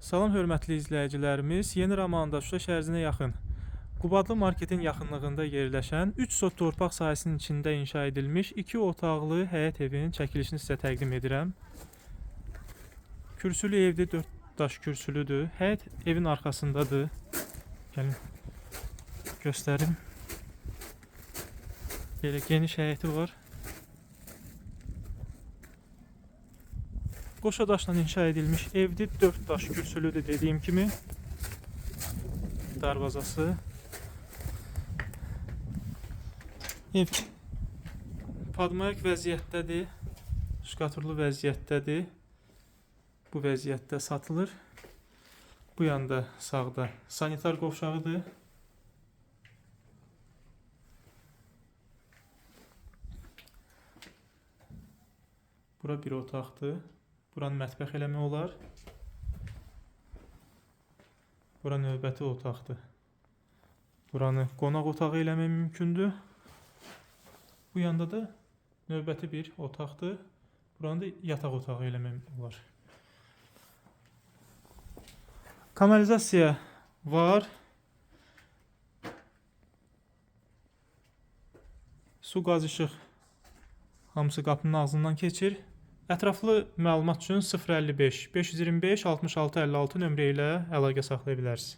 Salam hörmətli izləyicilərimiz. Yeni Ramanda Şuşa şəhərinə yaxın Qubadlı marketin yaxınlığında yerləşən 3 sot torpaq sahəsinin içində inşa edilmiş 2 otaqlı həyət evinin çəkilişini sizə təqdim edirəm. Kürsülü evdir, 4 daş kürsülüdür. Həyət evin arxasındadır. Gəlin göstərim. Belə geniş həyəti var. Qoşa daşla inşa edilmiş evdir. 4 daş kürsülüdür dediyim kimi. Darvazası. Ev padmayak vəziyyətdədir. Şkaturlu vəziyyətdədir. Bu vəziyyətdə satılır. Bu yanda sağda sanitar qovşağıdır. Bura bir otaqdır. Buranı mətbəx eləmək olar. Bura növbəti otaqdır. Buranı qonaq otağı eləmək mümkündür. Bu yanda da növbəti bir otaqdır. Buranı da yataq otağı eləmək olar. Kanalizasiya var. Su, qaz, işıq hamısı qapının ağzından keçir. Ətraflı məlumat üçün 055 525 66 56 nömrə ilə əlaqə saxlaya bilərsiniz.